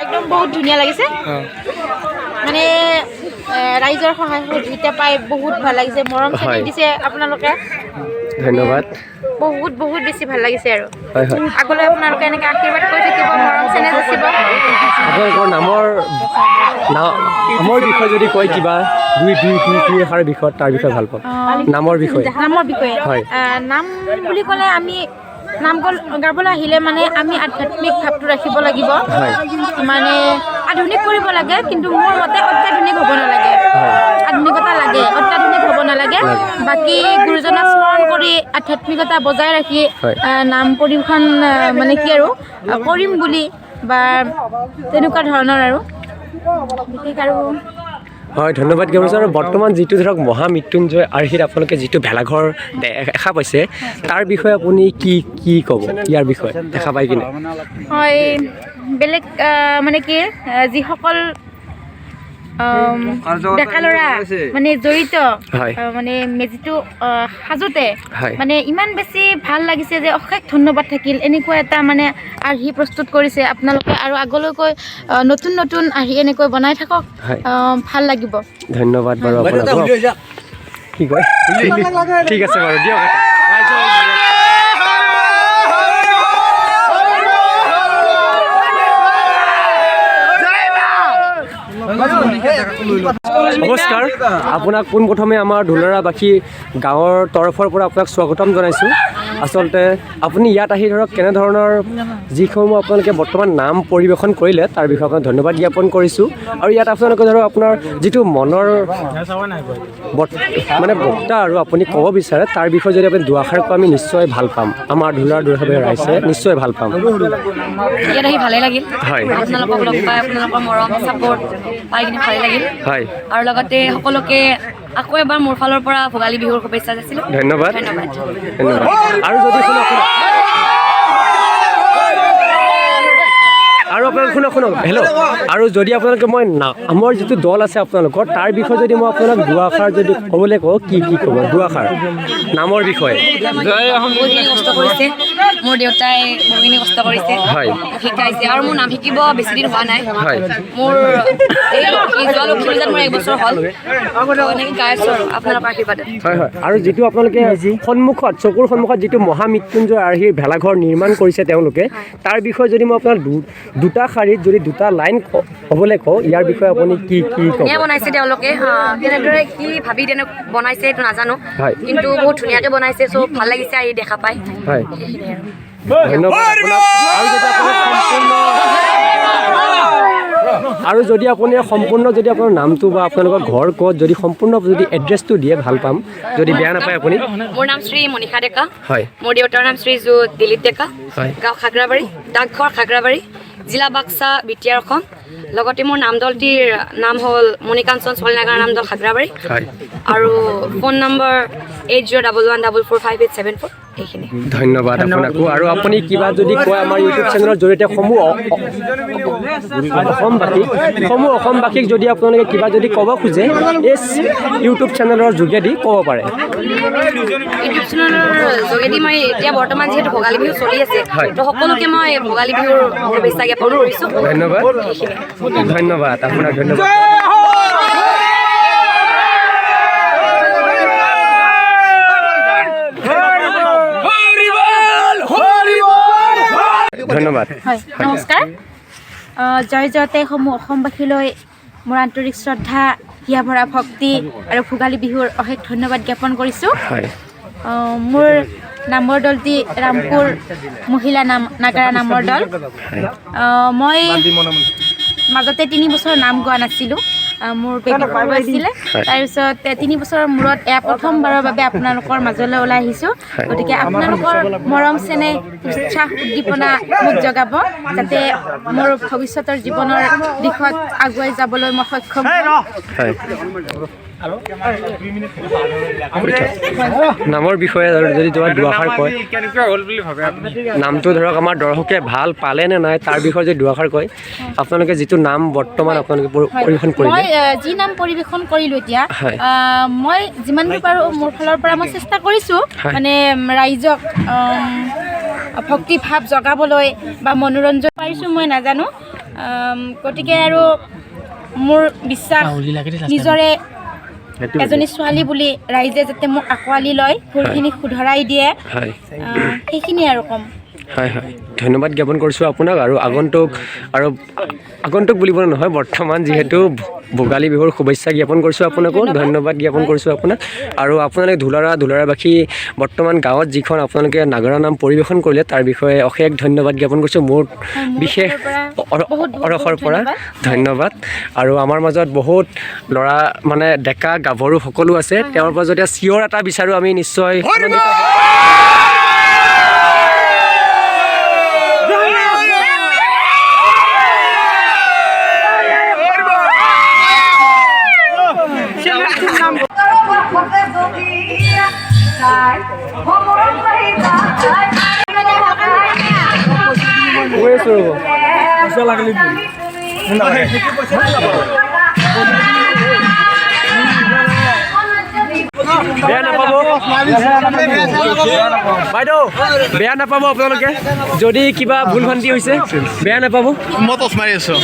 একদম বহুত ধুনীয়া লাগিছে। মানে ৰাইজৰ সহায় সহযোগিতা পাই বহুত ভাল লাগিছে, মৰম চেনেহ দিছে আপোনালোকে। ধন্যবাদ। বহুত বহুত বেছি ভাল লাগিছে আৰু হয় হয় আগলৈ আপোনালোকে এনেকৈ আশীৰ্বাদ কৰি থাকিব, মৰম চেনেহ যাচিব। আপোনালোকৰ নামৰ বিষয়ে যদি কয় কিবা দুই দুই দুই দুই এষাৰ বিষয়ত, তাৰ বিষয়ে ভাল পাম, নামৰ বিষয়ে। নামৰ বিষয়ে? হয়। নাম বুলি ক'লে আমি নাম গাবলৈ আহিলে মানে আমি আধ্যাত্মিক ভাৱটো ৰাখিব লাগিব। মানে আধুনিক কৰিব লাগে, কিন্তু মোৰ মতে অত্যাধুনিক হ'ব নালাগে। আধুনিকতা লাগে, অত্যাধুনিক হ'ব নালাগে। বাকী গুৰুজনাক স্মৰণ কৰি আধ্যাত্মিকতা বজাই ৰাখি নাম পৰিৱেশন মানে কি আৰু কৰিম বুলি বা তেনেকুৱা ধৰণৰ আৰু বিশেষ আৰু। হয়, ধন্যবাদ জ্ঞাপন কৰিছোঁ। আৰু বৰ্তমান যিটো ধৰক মহামৃত্যুঞ্জয় আৰ্হিত আপোনালোকে যিটো ভেলাঘৰ দেখা পাইছে, তাৰ বিষয়ে আপুনি কি কি ক'ব, ইয়াৰ বিষয়ে দেখা পাই কিনে? হয়, বেলেগ মানে কি যিসকল ডেকা ল'ৰা মানে জড়িত মানে মেজিটো সাজোতে মানে ইমান বেছি ভাল লাগিছে যে অশেষ ধন্যবাদ থাকিল। এনেকুৱা এটা মানে আৰ্হি প্ৰস্তুত কৰিছে আপোনালোকে আৰু আগলৈকৈ নতুন নতুন আৰ্হি এনেকৈ বনাই থাকক, ভাল লাগিব। ধন্যবাদ বাৰু আপোনাক। কি কয়? ঠিক আছে বাৰু, দিয়ক এটা। নমস্কাৰ, আপোনাক পোনপ্ৰথমে আমাৰ ঢোলৰাবাসী গাঁৱৰ তৰফৰ পৰা আপোনাক স্বাগতম জনাইছোঁ। আচলতে আপুনি ইয়াত আহি ধৰক কেনেধৰণৰ যিসমূহ আপোনালোকে বৰ্তমান নাম পৰিৱেশন কৰিলে তাৰ বিষয়ে আপোনাক ধন্যবাদ জ্ঞাপন কৰিছোঁ। আৰু ইয়াত আপোনালোকে ধৰক আপোনাৰ যিটো মনৰ মানে বক্তা আৰু আপুনি ক'ব বিচাৰে তাৰ বিষয়ে যদি আপুনি দুআষাৰ কয়, আমি নিশ্চয় ভাল পাম। আমাৰ ঢোলৰা দুৰ্গাবাসী ৰাইজে নিশ্চয় ভাল পাম। ইয়াত আহি ভালেই লাগিল। আপোনালোকক লগ পাই, আপোনালোকৰ মৰম ছাপোৰ্ট পাই কিনে ভালেই লাগিল। আৰু লগতে সকলোকে আকৌ এবাৰ মোৰ ফালৰ পৰা ভোগালী বিহুৰ শুভেচ্ছা যাচিলোঁ। ধন্যবাদ। ধন্যবাদ। ধন্যবাদ। আৰু যদি শুনক, শুনক। আৰু আপোনালোক শুনক, শুনক, হেল্ল'। আৰু যদি আপোনালোকে মই নামৰ যিটো দল আছে আপোনালোকৰ তাৰ বিষয়ে যদি মই আপোনালোক দুআষাৰ যদি ক'বলৈ কওঁ, কি কি ক'ব দুআষাৰ নামৰ বিষয়ে? বহুতখিনি কষ্ট কৰিছে, মোৰ দেউতাই বহুখিনি কষ্ট কৰিছে, মোক শিকাইছে। আৰু মোৰ নাম শিকিব বেছি দিন হোৱা নাই। মোৰ এই যোৱা লক্ষী পূজাত মোৰ 1 বছৰ হ'ল। এনেকৈ গাই আছোঁ আৰু আপোনালোকৰ আশীৰ্বাদত। হয় হয়। আৰু যিটো আপোনালোকে চকুৰ সন্মুখত যিটো মহামৃত্যুঞ্জয় আৰ্হিৰ ভেলাঘৰ নিৰ্মাণ কৰিছে তেওঁলোকে, তাৰ বিষয়ে যদি মই আপোনাক দুটা শাৰীত যদি দুটা লাইন ক'বলৈ কওঁ, ইয়াৰ বিষয়ে আপুনি কি কি ক'ব? ধুনীয়া বনাইছে তেওঁলোকে, কেনেদৰে কি ভাবি তেনে বনাইছে এইটো নাজানো, কিন্তু বহুত ধুনীয়াকৈ বনাইছে। চ' ভাল লাগিছে আহি দেখা পাই। সেইখিনিয়ে আৰু। ধন্যবাদ আপোনাক। আৰু যদি আপুনি সম্পূৰ্ণ যদি আপোনাৰ নামটো বা আপোনালোকৰ ঘৰ ক'ত যদি সম্পূৰ্ণ যদি এড্ৰেছটো দিয়ে ভাল পাম, যদি বেয়া নাপায় আপুনি। মোৰ নাম শ্ৰী মনীষা ডেকা। মোৰ দেউতাৰ নাম শ্ৰীযুত দিলীপ ডেকা। গাঁও খাগৰাবাৰী, ডাকঘৰ খাগৰাবাৰী, জিলা Baksa, B T R Assam. লগতে মোৰ নামদলটিৰ নাম হ'ল মণিকাঞ্চন চলিনাগাৰ নামদল খাগৰাবাৰী। আৰু ফোন নম্বৰ 8011445874, এইখিনি। ধন্যবাদ আপোনাকো। আৰু আপুনি কিবা যদি কয় আমাৰ ইউটিউব চেনেলৰ জৰিয়তে সমূহ অসমবাসীক, সমূহ অসমবাসীক যদি আপোনালোকে কিবা যদি ক'ব খোজে এই ইউটিউব চেনেলৰ যোগেদি ক'ব পাৰে। ইউটিউব চেনেলৰ যোগেদি মই এতিয়া বৰ্তমান যিহেতু ভোগালী বিহু চলি আছে, তো সকলোকে মই ভোগালী বিহুৰ শুভেচ্ছা জ্ঞাপন কৰিছোঁ। ধন্যবাদ, ধন্যবাদ আপোনাক, ধন্যবাদ। ধন্যবাদ। হয়, নমস্কাৰ। জয় জয়তে সমূহ অসমবাসীলৈ মোৰ আন্তৰিক শ্ৰদ্ধা, হিয়া ভৰা ভক্তি আৰু ভোগালী বিহুৰ অশেষ ধন্যবাদ জ্ঞাপন কৰিছোঁ। মোৰ নামৰ দলটি ৰামপুৰ মহিলা নাম নাগাৰা নামৰ দল। মই মাজতে 3 বছৰ নাম গোৱা নাছিলোঁ, মোৰ বেবী সৰু আছিলে। তাৰপিছত 3 বছৰৰ মূৰত এয়া প্ৰথমবাৰৰ বাবে আপোনালোকৰ মাজলৈ ওলাই আহিছোঁ। গতিকে আপোনালোকৰ মৰম চেনেহ, উৎসাহ উদ্দীপনা মোক জগাব, যাতে মোৰ ভৱিষ্যতৰ জীৱনৰ দিশত আগুৱাই যাবলৈ মই সক্ষম হওঁ। হয়, নামৰ বিষয়ে আৰু যদি তোমাৰ দুআষাৰ কয়, নামটো ধৰক আমাৰ দৰ্শকে ভাল পালে নে নাই তাৰ বিষয়ে যদি দুআষাৰ কয়, আপোনালোকে যিটো নাম বৰ্তমান আপোনালোকে পৰিৱেশন কৰিলে। মই যি নাম পৰিৱেশন কৰিলোঁ এতিয়া, মই যিমান দূৰ পাৰোঁ মোৰ ফালৰ পৰা মই চেষ্টা কৰিছোঁ, মানে ৰাইজক ভক্তি ভাৱ জগাবলৈ বা মনোৰঞ্জন পাৰিছোঁ মই নাজানো। গতিকে আৰু মোৰ বিশ্বাস নিজৰে এজনী ছোৱালী বুলি ৰাইজে যাতে মোক আঁকোৱালি লয়, ভুলখিনি শুধৰাই দিয়ে, সেইখিনিয়ে আৰু ক'ম। হয় হয়, ধন্যবাদ জ্ঞাপন কৰিছোঁ আপোনাক। আৰু আগন্তুক বুলিব নহয়, বৰ্তমান যিহেতু ভোগালী বিহুৰ শুভেচ্ছা জ্ঞাপন কৰিছোঁ আপোনাকো, ধন্যবাদ জ্ঞাপন কৰিছোঁ আপোনাক। আৰু আপোনালোকে ধুলাৰাবাসী বৰ্তমান গাঁৱত যিখন আপোনালোকে নাগাৰা নাম পৰিৱেশন কৰিলে তাৰ বিষয়ে অশেষ ধন্যবাদ জ্ঞাপন কৰিছোঁ মোৰ বিশেষ অৰসৰ পৰা ধন্যবাদ। আৰু আমাৰ মাজত বহুত ল'ৰা মানে ডেকা গাভৰু সকলো আছে, তেওঁৰ পৰা যদি চিঞৰ এটা বিচাৰোঁ আমি নিশ্চয়। বেয়া নাপাব বাইদেউ, বেয়া নাপাব আপোনালোকে যদি কিবা ভুল ভ্ৰান্তি হৈছে, বেয়া নাপাব। মই টচ মাৰি আছোঁ।